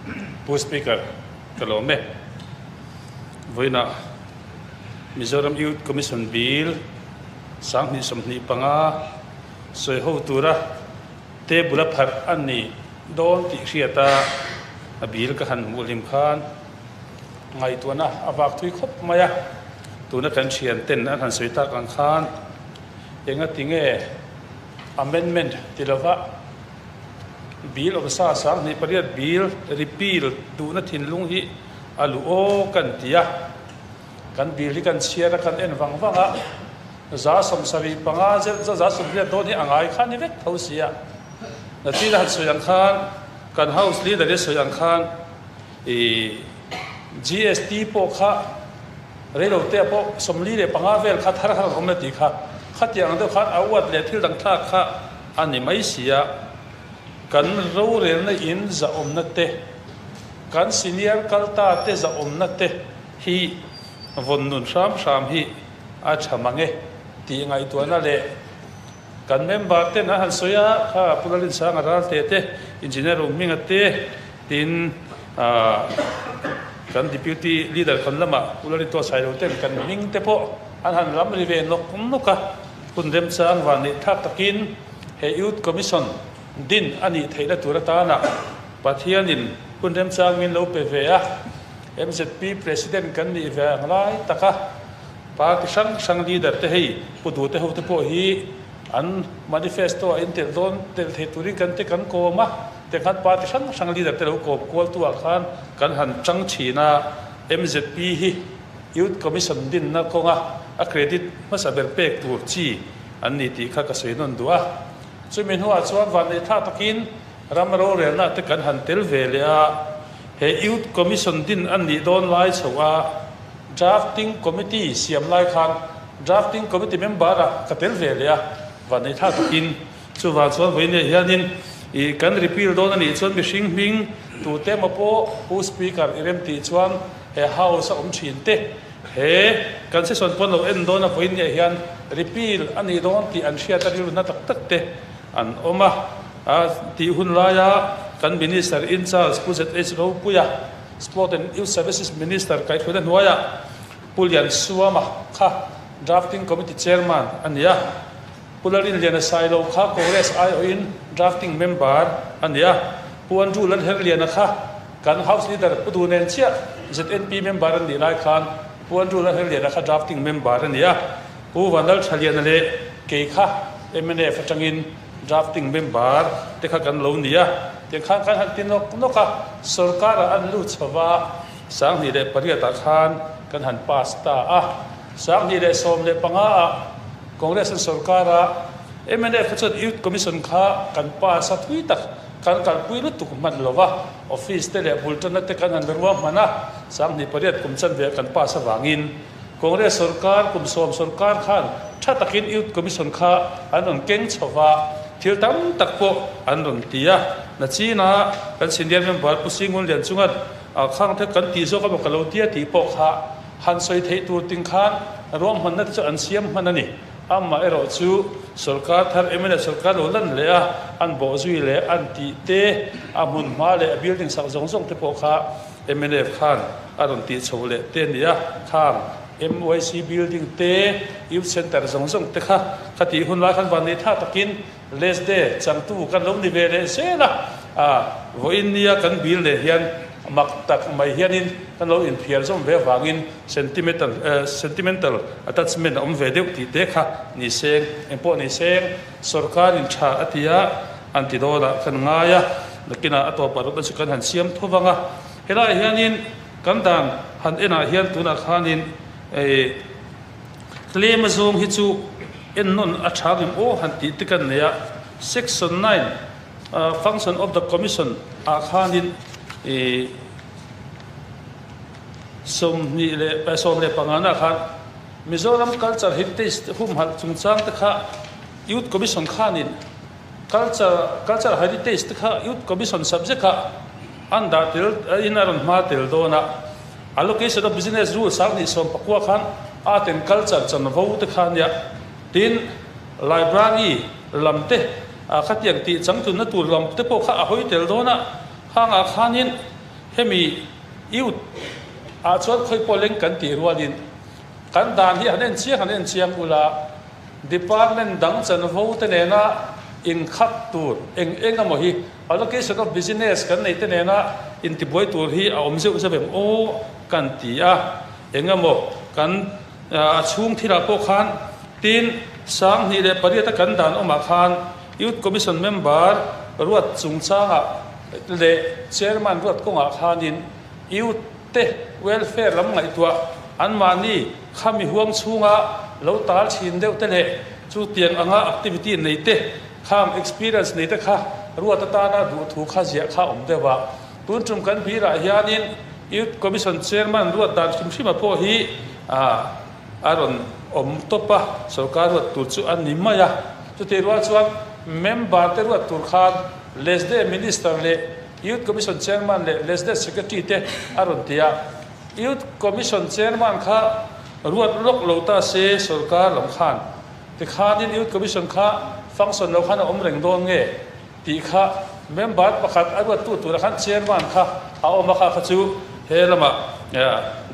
Pu Speaker, ka lawm e. Vawiinah Mizoram Youth Commission Bill 2025 sawi ho tura table a pharh a ni dawn tih hriat a, a bill ka han hmuh hlim khan ngaihtuahna a vak thui khawp mai a. Tuna kan thian ten an han sawi tak ang khan engati nge amendment ti lova Bill awmsa 2008 bill repeal duhna thinlung hi a luh aw kan ti a. Kan bill hi kan chhiar a, kan en vang vang a, 75 zet 80 dawn hi a ngai kha ni vek tho si a. Natina han sawi ang khan, kan House Leader hi sawi ang khan ih GST pawh kha reilote pawh 45 vel kha thar khan an awm le tih kha, khatiang ang deuh khan a uat leh thil dang thlak kha A ni mai si a, kan rorelna in zahawmna te, kan senior kalta te zahawmna te hi vawn nun hram hram hi a tha mang e tih ngaihtuahna leh kan member ten an han sawi a, kha Pu Lalinsanga Ralte te, Engineer Rumhminga te, tin kan Deputy Leader kan lamah Pu Lalintuah Sailo ten kan hming te pawh an han lam ri ve nawk nawk a. Hun remchang van neih thlak takin he Youth Commission din a nih theihna tur atana Pathianin hun remchang min lo pe ve a, mzp President kan nih ve ang lai taka party hrang hrang leader te hei Pu Duhte ho te pawh hi an manifesto ah intelh dawn telh thei turin kan te kan kawm a, tikhan party hrang hrang leader te lo kawm kual tu ah khan kan han tang thin a, mzp hi Youth Commission dinna kawnga a credit hmasa ber pek tur chi an ni tih kha ka sawi nawn duh a. Chumi hnuah chuan vanneihthla takin ram rorelna te kan han tel ve leh a, he Youth Commission din an nih dawn lai chho a Drafting Committee siam lai khan Drafting Committee member ah ka tel ve leh a, vanneihthla takin chuvang chuan vawiin hianin ih kan repeal dawn a nih chuan mihring hming tute emaw pawh Pu Speaker i rem tih chuan He house a awm thin te he kan session pawn lo en dawn a vawiin nge hian repeal a nih dawn tih an hriat a rilru na tak tak te an awm a, a tih hun laia kan minister in charge Pu ZH Ropuia Sport and Youth Services Minister kaihhruaina hnuaiah Pu Liansuama kha Drafting Committee Chairman a ni a, Pu Larinliana Sailo kha Congress aiawhin Drafting Member a ni a, Pu Andrew Lalherliana kha Kan House Leader Pu Du nen chiah ZNP member an nih lai khan Pu Andrew Lalherliana kha drafting member a ni a, Pu Vanlalthaliana leh kei kha mnf atangin drafting member te kha kan lo ni a, tiang khan kan han ti nawk nawk a, sorkarah an lut chho va, 2008 ah khan kan han pass ta a, 2015 ah Congress an sorkar a, mnf kha chuan Youth Commission kha kan pass a thui tak. Kan kalpui lutuk hman lo va, office te leh bul tanna te kan han ruahman a, 2008 kum chanve ah kan pass avangin Congress sorkar kum 10 sorkar khan tha takin Youth Commission kha an rawn keng chho va, thil tam tak pawh an rawn ti a. Nachina kan senior member Pu Singun Lian chunga khang te kan tih zawk emaw ka lo tia tih pawh kha han sawi theih tur ting khan ruahmanna te chu an siam hman a ni. Amah erawh chu sorkar thar mla sorkar lo lan leh a, an bawh zui leh an tih te, a hmun hma leh a building sak zawng zawng te pawh kha mnf khan a rawn tih chho leh te a ni a, khang MYC building te, Youth Centre zawng zawng te kha kha tih hun lai khan van nei tha takin Lesde changtu kan lo ni ve leh zel a, a vawiin nia kan bil leh hian mak tak mai hianin kan lo inphiar zawm ve avangin sentimental sentimental attachment a awm ve deuh tih te kha ni seng engpawh ni seng sorkarin tha a ti a, an ti dawn ah kan ngai a, nakinah a tawpah rawt chu kan han siam tho vang a, helaiah hianin kan dan han enah hian tunah khanin eh. Tlem azawng hi chu ennawn a tha ngem aw han tih te kan nei a, Section 9 Function of the Commission ah khanin ih 25 na khan Mizoram Culture Heritage humhalh chungchang te kha Youth Commission khanin Culture Culture Heritage te kha Youth Commission subject ah an dah tel in a rawn hma tel dawn a, Allocation of Business Rule 2019 khan Art and Culture chanvo te kha nia tin Library lam te khatiang tih changtlunna tur lam te pawh kha a hawi tel dawn a, khangah khanin. Hemi Youth ah chuan khawi pawh leng kan tih rualin kan dan hi han en chiang han en chiang ula, Department dang chanvo te nena inkhat tur eng eng emaw hi allocation of business kan nei te nena intibuai tur hi a awm zeuh zeuh em aw kan ti a, eng emaw kan a chhung thilah pawh khan tin 2008 a kan dan awmah khan Youth Commission member ruat chungchangah leh Chairman ruat kawngah khanin Youth te welfare lam ngaihtuah anmahni khami huang chhunga lo tal thin deuh te leh chutiang anga activity nei te khang experience nei te kha ruat atana duh thu kha ziah kha awm deuh a. Tun tum kan birah hianin Youth Commission Chairman ruat dan hrim hrima pawh hi a rawn awm tawp a, sorkar ruat tur chu a ni mai a. Chutih rual chuan member te ruat tur khan Lesde Minister leh Youth Commission Chairman leh Lesde Secretary te a rawn ti a. Youth Commission Chairman kha ruat lawk lo ta se sorkar lam khan tikhanin Youth Commission kha function lo khan a awm reng dawn nge tih kha member pakhat a ruattu tura khan Chairman kha a awm a kha kha chu he lamah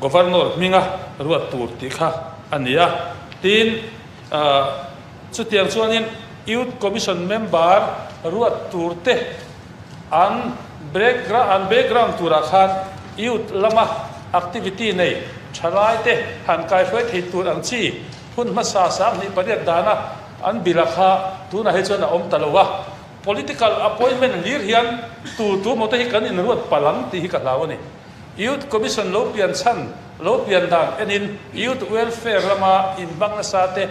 Governor hminga ruat tur tih kha a ni a. Tin, chutiang chuanin Youth Commission member ruat tur te An an background turah khan youth lama activity nei thalai te han kaihruai thei tur ang chi hun hmasa 28 dana an bila kha tunah hi chuan a awm ta lo a. Political appointment hlir hian tu tu maw te hi kan inruat palh ang tih hi ka hlau a ni. Youth Commission lo pian chhan, lo pian dan enin youth welfare lama inhmang nasa te,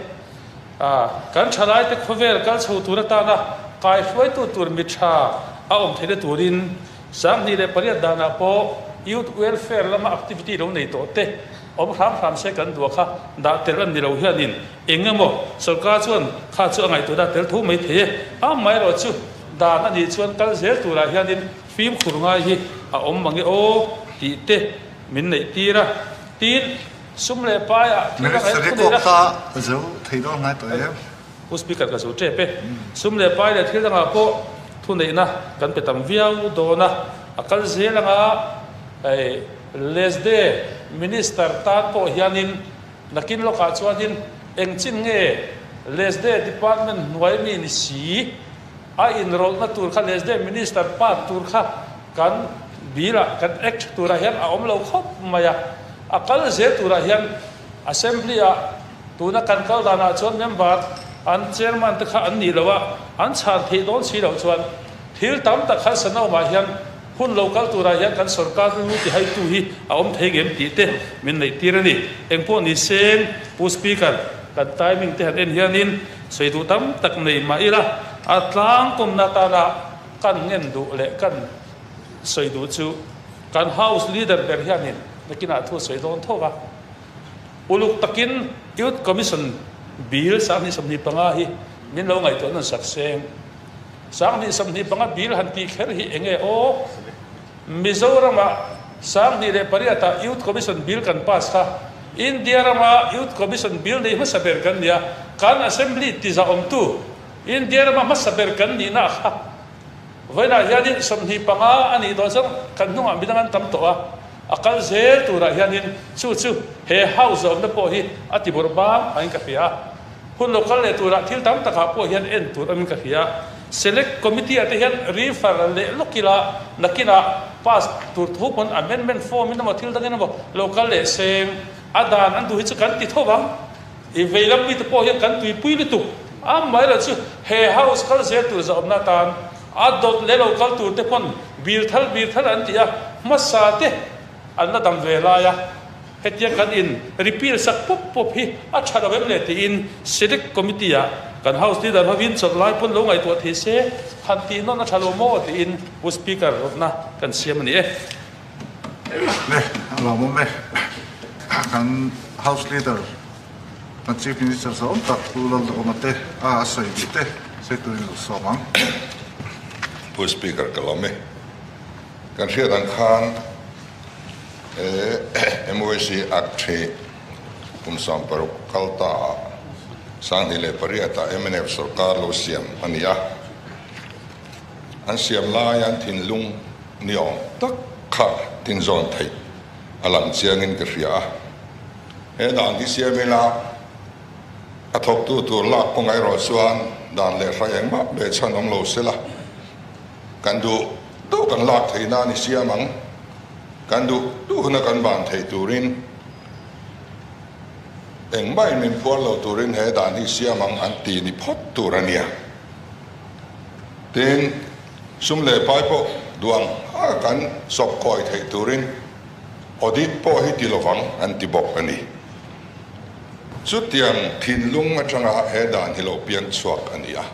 Kan thalaite khawvel kal chho tur atana kaihruaitu tur mi tha a awm theihna turin 2008 danah pawh Youth Welfare lama activity lo nei tawh te awm hram hram se kan duah kha dah tel a ni lo hianin eng emaw sorkar chuan kha chu a ngaihtuah dah tel tho mai thei e. Amaherawh chu dan a nih chuan kal zel turah hianin fimkhur ngai hi a awm mange aw tih te min neih tir a. Tin. Sum leh paiah thil dang en thu neih a. Zo thei dawn ngai tawh em? Pu Speaker ka zo tep e. Sum leh pai leh thil dangah pawh thu neihna kan pe tam viau dawn a, a kal zel anga hei Lesde Minister tan pawh hianin nakin lawkah chuanin engchin nge Lesde Department hnuai mi ni si a inrawlhna tur kha Lesde Minister part tur kha Kan bill-ah, kan act turah hian a awm lo khawp mai a. A kal zel turah hian Assembly-ah tuna kan kal danah chuan member an chairman te kha an nih loh a, an chhan theih dawn si loh chuan thil tam tak harsa naumah hian hun lo kal turah hian kan sorkar lu tihaitu hi a awm thei ngem tih te min neih tir a ni. Engpawh ni seng Pu Speaker, kan timing te han en hianin sawi duh tam tak nei mah ila a tlangkawmna atana Kan ngen duh leh kan sawi duh chu kan House Leader ber hianin nakinah thu a sawi dawn tho va. Uluk takin Youth Commission Bill 2025 hi min lo ngaihtuah nawn sak seng. 2025 Bill han tih kher hi enge aw? Mizoramah 2008 ah Youth Commission Bill kan pass kha India rama Youth Commission Bill nei hmasa ber kan nia, kan Assembly tizahawmtu India rama hmasa ber kan nihna kha vawiinah hianin 25 a nih dawn chuan kan hnungah midang an tam tawh a, a kal zel turah hianin chu chu he house zawmna pawh hi a ti bawrh bang angin ka hria a, hun lo kal leh turah thil tam takah pawh hian en tur angin ka hria. Select Committee ah te hian refer leh lawk ila nakinah pass tur tho pawn amendment form in emaw thil dangin emaw lo kal leh seng a dan an duh hi chu kan ti tho vang. I vei lam mite pawh hian kan tuipui lutuk. Amaherawh chu he house kal zel tur zahawmna atan a dawt leh lo kal tur te pawn bir thar bir thar an ti a, hmasa te an la dam ve lai a, hetia kan in repeal sak pawp pawp hi a tha lo em le tiin Select Committee ah kan house leader hovin chawlh lai pawn lo ngaihtuah thei se han tih nawn a tha lo maw tiin Pu Speaker rawtna kan siam a ni e. Le, a lawmawm e. Kan House Leader, kan Chief Minister zawng tak Pu Lalduhawma te a sawi duh te sawi turin lo sawm ang. Pu Speaker ka lawm e. Kan hriat ang khan he MYC Act hi kum 60 kal ta ah 2008 ah mnf sorkar lo siam a ni a. An siam lai an thinlung ni awm tak. kha tinzawn theih a lang chiangin ka hria a. He dan hi siam ila a thawktu tur lak kawngah erawh chuan dan leh hrai engmah beh chhan awm lo sela, kan duh duh kan lak theih nan i siam ang, kan duh duh huna kan ban theih turin engmah in min phuar lo turin he dan hi siam ang an ti ni phawt tur a nia. Tin, sum leh pai pawh duang a kan sawp kawi theih turin audit pawh hi ti lovang an ti bawk a ni. Chutiang thinlung atanga he dan hi lo piang chhuak a ni a,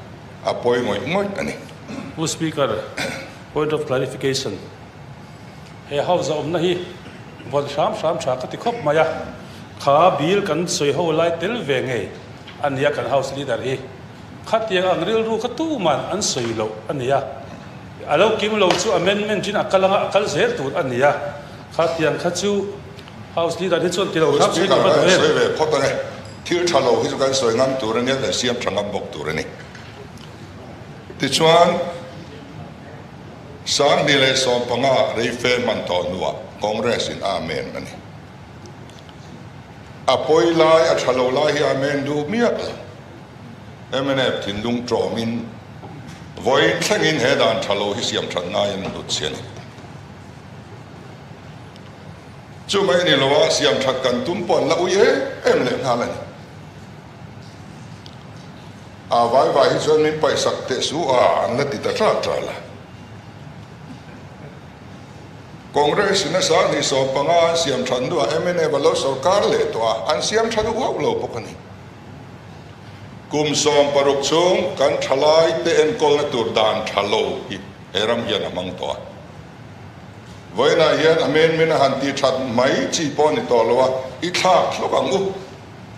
a pawi ngawih ngawih a ni. Pu Speaker, point of clarification, he House a awmna hi vawn hram hram tha ka ti khawp mai a, kha bill kan sawi ho lai tel ve ngei a nia kan House Leader hi. Khatiang ang rilru kha tuman an sawi loh a ni a, a lo kim lo chu amendment in a kal anga a kal zel tur a ni a, khatiang kha chu House Leader hi chuan ti lo hram sawi tur a duh em? Sawi ve phawt ang e, thil tha lo hi chu kan sawi ngam tur a nia, kan siam tha ngam bawk tur a ni. Tichuan, 2015 reife hman tawh hnuah Congress in Amen a ni. A pawi lai, a tha lo lai hi Amen duh miah lo. Mnf thinlung tawmin vawiin thlengin he dan tha lo hi siam that ngaiin an hlut si a ni. Chu mai ni loa siam that kan tum pawh an la ui em em leh nghal a ni. A vai vai hi chuan min paihsak teh su a an la ti ta tral tral a. Congress in a 2015 an siam that hnuah mnf a lo sorkar leh tawh a, an siam tha duh hauh lo bawk a ni. Kum 16 chhung kan thalai te enkawlna tur dan tha lo hi he ram hian a hmang tawh a. Vawiinah hian amendment a han tih that mai chi pawh a ni tawh lo a, i thlak hlawk ang u,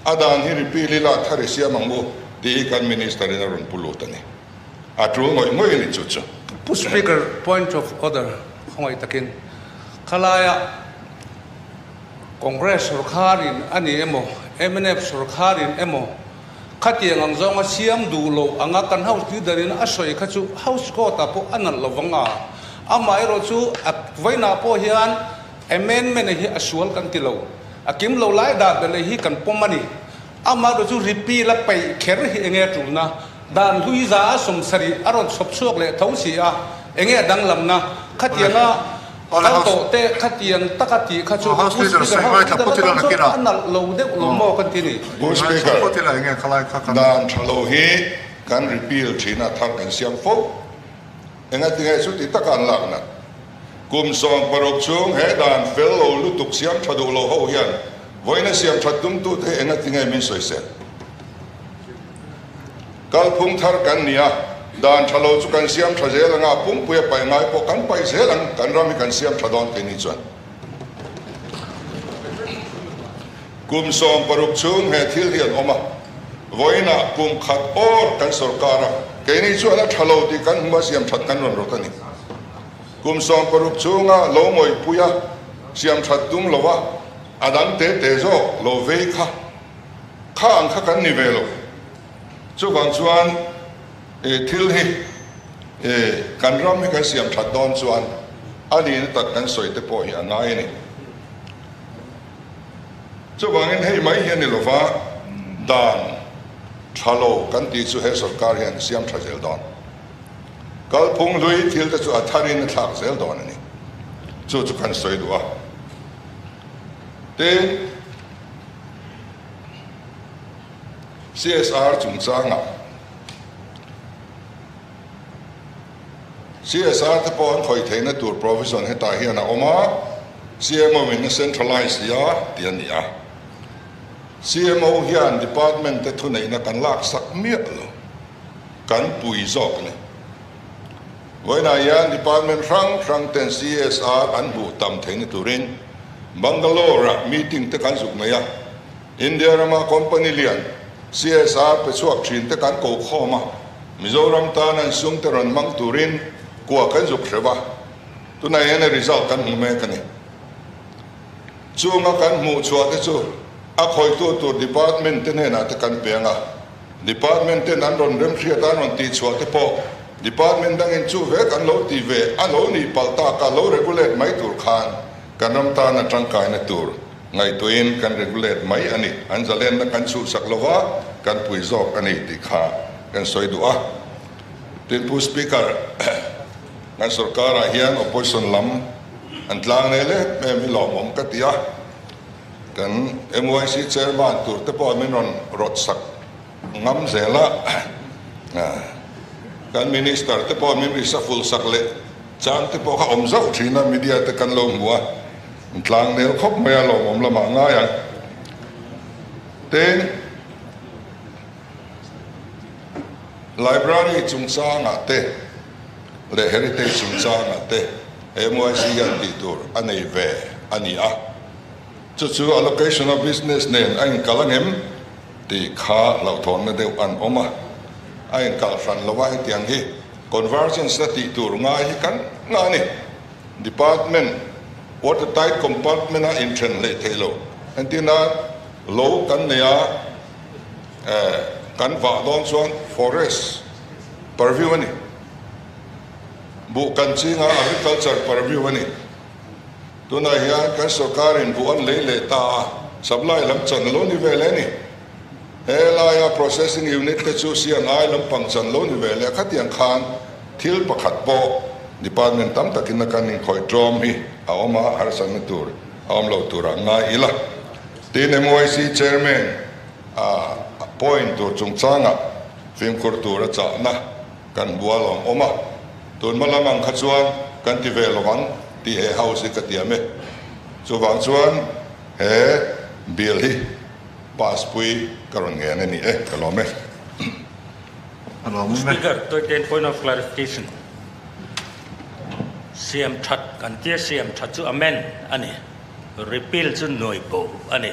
a dan hi repeal ila a thar i siam ang u tih hi kan Minister in a rawn pu lut a ni. A tul ngawih ngawih a ni chu chu. Pu Speaker, point of order khawngaih takin khalaia Congress sorkharin a ni emaw, mnf sorkharin emaw, khatiang ang zawnga siam duh loh anga kan House Leader-in a sawi kha chu House Court-ah pawh a nalh lo vang a. Amaherawh chu a vawiinah pawh hian amendment hi a sual kan ti lo. A kim lo lai dah belh hi kan pawm a ni. Amaherawh chu repeal a peih kher hi enge a tulna? Dan hlui 170 a rawn chhawp chhuak leh tho si a, enge a danglamna? Khatianga kal tawh te khatiang taka tih kha chu Pu Speaker, House Leader atan chuan a nalh lo deuh lo maw kan ti ni. Pu Speaker, dan tha lo hi kan repeal thin a, thar kan siam fo. Engatinge chuti taka an lak nat? Kum 16 chhung he dan fel lo lutuk siam tha duh lo ho hian vawiina siam that tumtute hi engatinge min sawisel? Kalphung thar kan ni a, dan tha lo chu kan siam tha zel ang a, pumpui a paih ngai pawh kan paih zel ang, kan ram hi kan siam tha dawn keini chuan. Kum 16 chhung he thil hi an awm a, vawiinah kum khat awr kan sorkar a, keini chuan a tha lo tih kan hmu a, siam that kan rawn rawt a ni. Kum 16 chhunga lo ngawihpui a, siam that tum lo a, a dang te te zawk lo vei kha. Kha ang kha kan ni ve lo. Chuvang chuan thil hi kan ram hi kan siam that dawn chuan a nihna tak kan sawi te pawh hi a ngai a ni. Chuvangin hei mai hi a ni lova, dan tha lo kan tih chu he sorkar hian siam tha zel dawn. Kalphung hlui thil te chu a tharin a thlak zel dawn a ni. Chu chu kan sawi duh a. Tin. CSR chungchangah CSR te pawh an khawih theihna tur provision hetah hian a awm a, CMO in a centralize nia tih a ni a. CMO hian department te thuneihna kan laksak miah lo, kan pui zawk a ni. Vawiinah hian department hrang hrang ten CSR an hmuh tam theihna turin Bangalore-ah meeting te kan zuk nei a, India rama company lian CSR pe chhuak thin te kan ko khawm a, Mizoram tan an sum te rawn hmang turin kua kan zuk hreuh a, tunah hian a result kan hmu mek a ni. Chunga kan hmuh chhuah te chu a khawitu tur department te hnenah te kan peng a, department ten an rawn remhriat a, an rawn tihchhuah te pawh. Department dangin chu vek an lo ti ve a lo nih palh tak a lo regulate mai tur khan kan ram tana tangkaina tur ngaihtuahin kan regulate mai a ni. An zalenna kan chhuhsak lova kan pui zawk a ni tih kha kan sawi duh a. Tin Pu Speaker, kan sorkarah hian opposition lam an tlang nei lek em hi lawmawm ka ti a. Kan MYC chairman tur te pawh min rawn rawt sak ngam zel a. Kan minister te pawh min reshuffle sak leh chang te pawh kha awm zauh thin a, media te kan lo hmu a. Tlang nel khawp mai a lawmawm lamah ngai ang. Tin, Library chungchangah te leh Heritage chungchangah te MYC hian tih tur a nei ve a ni a. Chu chu allocation of business nen a inkal angem tih kha hlauhthawnna deuh an awm a. A inkal hran lo a, hetiang hi convergence na tih tur ngai hi kan ngah a ni. Department water tight compartment a inthen hleih theih lo. Entirna lo kan nei a. Kan vah dawn chuan forest purview a ni. Buh kan chinga agriculture purview a ni. Tunah hian kan sorkarin buh an lei leh ta a, supply lam chan lo ni ve leh a ni. He laia processing unit te chu CNI lampang chan lo ni ve leh a, khatiang khan thil pakhat pawh department tam takin a kan inkhawih tlawm hi a awm a, harsatna tur a awm lo turah ngai ila. Tin, MYC Chairman a point tur chungchangah fimkhur tura chahna kan bual awm awm a, tun hma lam ang kha chuan kan ti ve lovang tih he House hi ka tiam e. Chuvang chuan he bill hi pass pui ka rawn ngen a ni e, ka lawm e. A lawm awm e. Speaker, 13 point of clarification. Siam that kan tia siam that chu amend a ni. Repeal chu nuai bo a ni.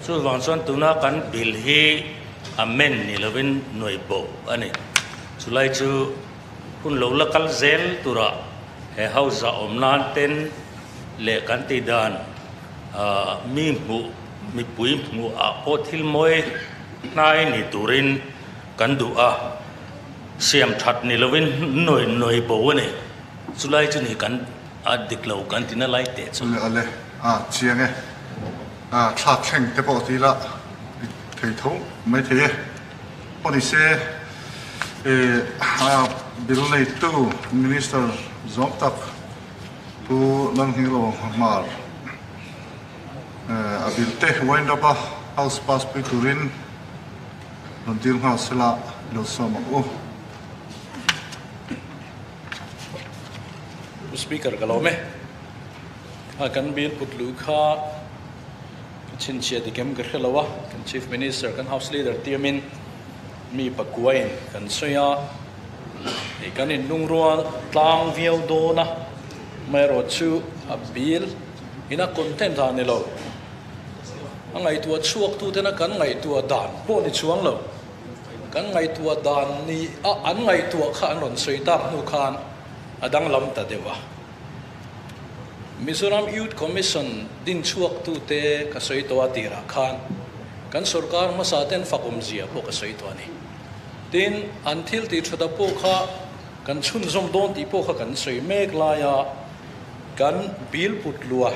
Chuvang chuan tuna kan bill hi amend ni lovin nuai bo a ni. Chulai chu hun lo la kal zel turah he house ah awm nan ten leh kan tih dan mi hmuh mipui hmuh ah pawh thil mawi hnai ni turin kan duh a, siam that ni lovin nuai nuai bo a ni. Chulai chu ni kan. A dik lo kan ti na lai teh chu. Ale ale a chiang e. A thlak thleng te pawh ti ila i thei tho mai thei e. Pawh ni se e a bill neitu Minister zawng tak Pu Lalnghinglo Hmar a bill te wind up a House pass pui turin rawn dil nghal sela lo sawm ang u. Pu Speaker ka lawm e. A kan bill put luh kha ka chhinchhiah dik em ka hre lo a, kan Chief Minister kan House Leader tiamin mi pakuain kan sawi a, hei kan inlungrual tlang viau dawn a, amaherawh chu a bill ina content ah ni lo, a ngaihtuah chhuak tuten a kan ngaihtuah dan pawh ni chuang lo. Kan ngaihtuah dan ni a an ngaihtuah kha an rawn sawi tak hnu khan a danglam ta deuh a. Mizoram Youth Commission din chhuak tute ka sawi tawh a tirah khan kan sorkar hmasa ten fak awmzia pawh ka sawi tawh a ni. Tin, an thil tih thata pawh kha kan chhunzawm dawn tih pawh kha kan sawi mek laia kan bill put luh a,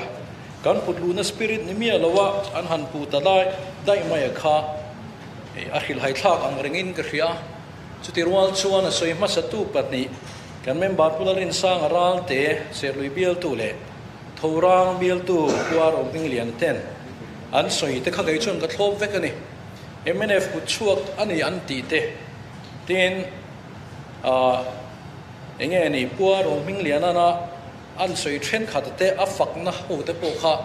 kan put luhna spirit ni miah loa an han puh ta daih daih mai a kha. A hrilhhai thlak ang rengin ka hria. Chuti rual chuan a sawi hmasatu pahnih, kan member Pu Lalrinsanga Ralte, Serhlui bialtu leh Thorang bialtu Pu Aro Hminglian ten an sawi te kha kei chuan ka thlawp vek a ni. Mnf kut chhuak a ni an tih te tin eng nge ni Pu Aro Hminglianana an sawi thenkhat te a fakna ho te pawh kha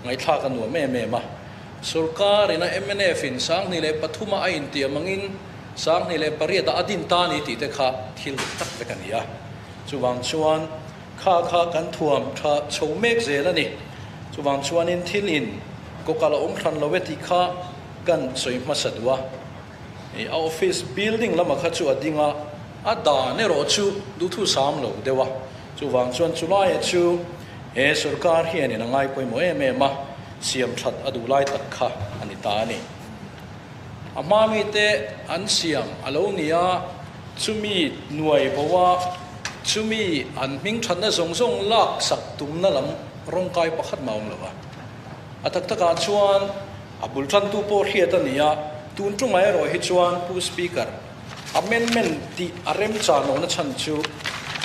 ngaihthlak a nuam em em a. Sorkar ina mnf in 2003 a a intiam angin 2008 ah a din ta a ni tih te kha thil dik tak vek a ni a. Chuvang chuan kha kha kan thuam tha chho mek zel a ni. Chuvang chuanin thil in kawkal a awm hran lo e tih kha kan sawi hmasa duh a. A office building lamah kha chu a ding a, a dan erawh chu duhthusam lo deuh a. Chuvang chuan chulaiah chu he sorkar hianin a ngai pawimawh em em a. Siam that a duh lai tak kha a ni ta a ni. A hma mite an siam a lo ni a, Chumi nuai bo a, chumi an hming thatna zawng zawng lak sak tumna lam rawngkai pakhat mah a awm lo va. A tak takah chuan a bul tantu pawh hriat a ni a, tun tungah erawh hi chuan Pu Speaker, amendment tih a remchan lohna chhan chu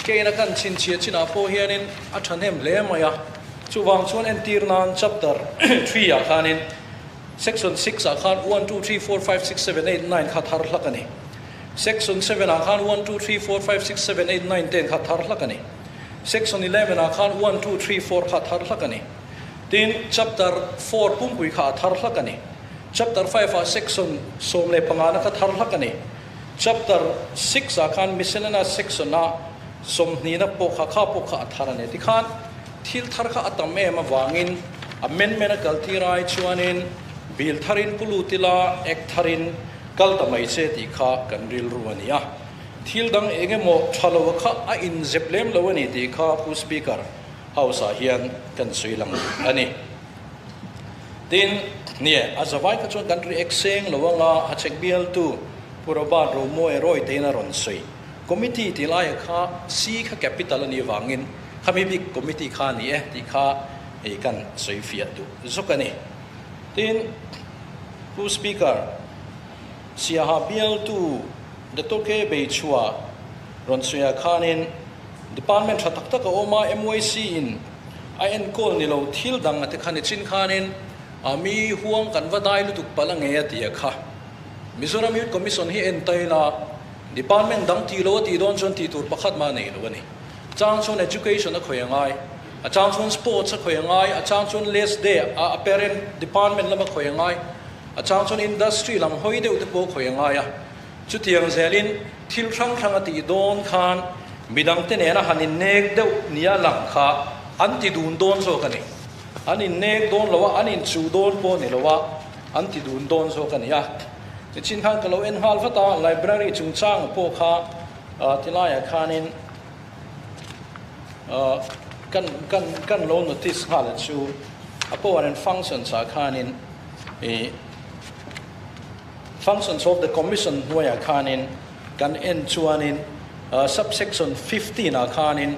keina kan chhinchhiah chinah pawh hianin a thahnem hle mai a, chuvang chuan entir nan chapter three ah khanin section six ah khan one, two, three, four, five, six, seven, eight, nine kha thar hlak a ni. Section seven ah khan one, two, three, four, five, six, seven, eight, nine, ten kha thar hlak a ni. Section 11 ah khan one, two, three, four kha thar hlak a ni. Tin, chapter four pumpui kha a thar hlak a ni. Chapter 5 ah section 15 na kha thar hlak a ni. Chapter 6 ah khan miscellaneous section a 20 na pawh kha kha pawh kha a thar a ni. Tikhan thil thar kha a tam em avangin amendment a kal tir ai chuanin bill tharin pu lut ila act tharin kal ta mai che tih kha kan rilru a ni a. Thil dang eng emaw tha lo kha a inzep lem lo a ni tih kha Pu Speaker House ah hian kan sawi lang a ni. Tin, nie, a zavai kha chuan kan react seng lo anga a chek bialtu Pu Robert Romoe Roy tein a rawn sawi. Committee tih laia kha C kha capital a nih vangin khami bik committee kha a ni e tih kha hei kan sawi fiah duh zawk a ni. Tin, Pu Speaker, Siaha bialtu Datoke Beichhua rawn sawiah khanin Department tha tak tak a awm a, MYC in a enkawl ni lo thil dang a ti kha ni chin khanin a mi huang kan va dai lutuk palh a nge a ti a kha. Mizoram Youth Commission hi en ta ila Department dang tih lo a tih dawn chuan tih tur pakhat mah a nei lo a ni. Chang chuan Education a khawih a ngai, a chang chuan Sports a khawih a ngai, a chang chuan Less Day a Parent Department lam a khawih a ngai, a chang chuan Industry lam hawi deuh te pawh a khawih a ngai a. Chutiang zelin thil hrang hrang a tih dawn khan midangte nena han innek deuh nia lang kha an ti dun dawn zawk a ni. An innek dawn lo a, an inchuh dawn pawh ni lo a, an ti dun dawn zawk a ni a. Tichin khan ka lo en nghal vat a, library chungchang pawh kha tilaiah khanin kan kan kan lo notice nghal a chu a power and functions ah khanin ih Functions of the Commission hnuaiah khanin kan en chuanin Sub-section 15 ah khanin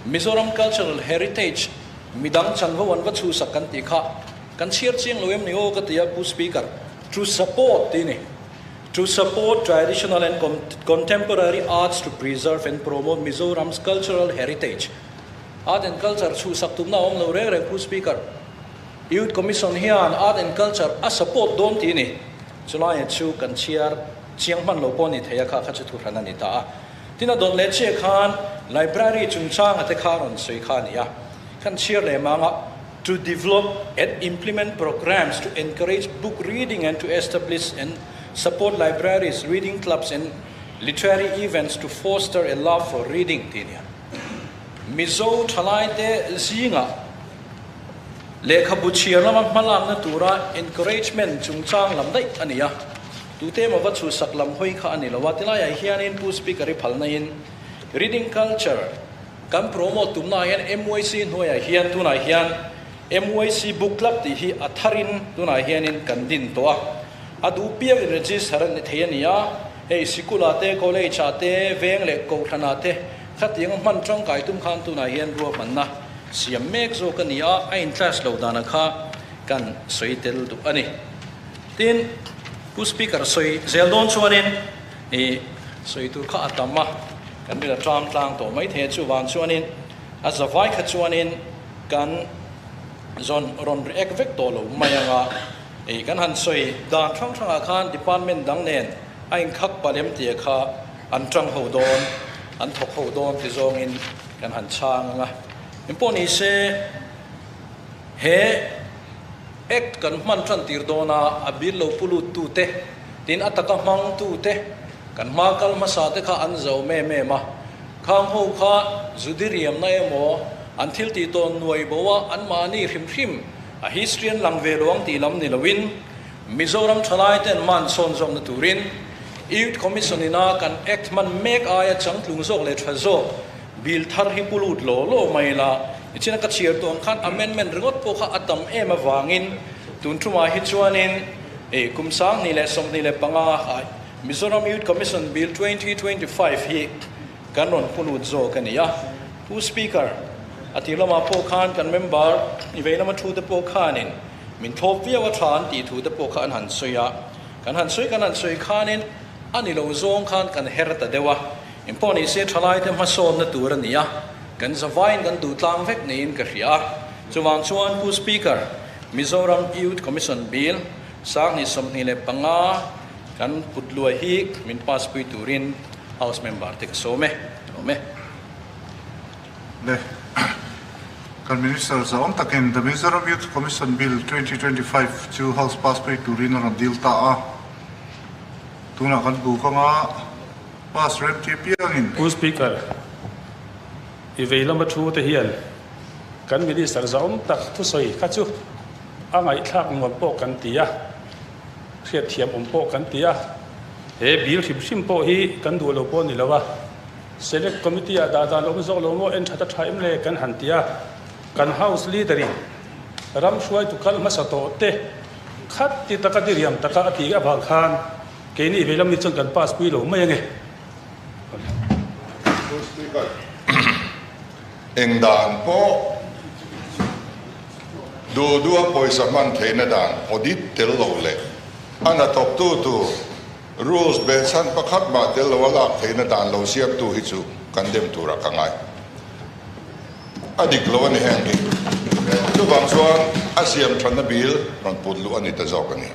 Mizoram Cultural Heritage midang chanvo an va chhusak kan tih kha kan chhiar chiang lo em ni aw ka ti a Pu Speaker. To support tih a ni. To support traditional and contemporary arts to preserve and promote Mizoram's cultural heritage. Art and culture chhusak tumna a awm lo reng reng Pu Speaker. Youth Commission hian Art and Culture a support dawn tih a ni. Chulaiah chu kan chhiar chiang hman lo pawh a ni thei a, kha kha chu thuhran a ni ta a. Tin a dawt leh chiah khan Library chungchanga te kha rawn sawi kha a ni a. Kan chhiar leh mang a, To develop and implement programs to encourage book reading and to establish and support libraries, reading clubs and literary events to foster a love for reading tih a ni a. Mizo thalaite zingah Lehkhabu chhiar lama hmalakna tura encouragement chungchang lam daih a ni a, tute emaw va chhuhsak lam hawi kha a ni lo a, tilaiah hianin Pu Speaker i phalnain Reading Culture kan promote tumnaah hian MYC hnuaiah hian tunah hian MYC Book Club tih hi a tharin tunah hianin kan din tawh a, a duh piangin register a ni thei a ni a, hei sikul-ah te, college-ah te, veng leh kohhranah te khatianga hman tangkai tum khan tunah hian ruahmanna Siam mek zawk a ni a, a in-clash lo dana kha kan sawi tel duh a ni. Tin, Pu Speaker sawi zel dawn chuanin ih sawi tur kha a tam a, kan rin a tram tlang tawh mai thei a, chuvang chuanin a zavai kha chuanin kan zawn rawn react vek tawh lo mai ang a, ih kan han sawi dan hrang hrangah khan department dang nen a inkhak palh em tih kha an tang ho dawn, an thawk ho dawn ti zawngin Kan han chhang ang a, engpawh ni se he Act kan hman tan tir dawn a, a bil lo pu lut tu te, tin a taka hmang tu te, kan hma kal hmasa te kha an zo em em a, khang ho kha zudiriamna emaw an thil tih tawn nuai bo a, anmahni hrim hrim a history an lang ve lo ang tih lam ni loin Mizoram thalai ten man sawn zawkna turin Youth Commission ina kan Act hman mek aia changtlung zawk leh tha zawk bill thar hi pu lut law law mai la. Nichina ka chhiar tawh ang khan amendment ringawt pawh kha a tam em avangin tun thumah hi chuanin kum 2025 ah Mizoram Youth Commission Bill 2025 hi kan rawn pu lut zawk a ni a. Pu Speaker, a tir lamah pawh khan kan member i vei lama thu te pawh khanin min thlawp viau a tha an tih thu te pawh kha an han sawi a. Kan han sawi kan han sawi khanin a ni lo zawng khan kan her ta deuh a. Engpawh ni se thalaite hmasawnna tur a ni a, kan zavaiin kan duh tlang vek niin ka hria a. Chuvang chuan Pu Speaker, Mizoram Youth Commission Bill 2025 kan put luai hi min pass pui turin House member te ka sawm e. Ka lawm e. Le, kan Minister zahawm takin The Mizoram Youth Commission Bill 2025 chu House pass pui turin a rawn dil ta a. Tunah kan bu kanga pass rem tir piangin. Pu Speaker, i vei lama thu te hian kan Minister zahawm tak thusawi kha chu a ngaihthlak nuam pawh kan ti a, hriatthiam awm pawh kan ti a, he bill hrim hrim pawh hi kan duh lo pawh a ni lo a, Select Committee ah dah dan awm zawk lo maw en that a tha em le kan han ti a, kan House Leader in ram hruaitu kal hmasa tawh te khat ti taka diriam taka a tih avang khan keini vei lam ni chuan kan pass pui lo mai ange. Eng dan pawh duh duha pawisa hman theihna dan audit tel lo leh a hnathawktu tur rules behchhan pakhat mah tel loa lak theihna dan lo siamtu hi chu kan dem turah ka ngai. A dik lo a ni heng hi. Chuvang chuan a siam thatna bil rawn put luh a ni ta zawk a ni.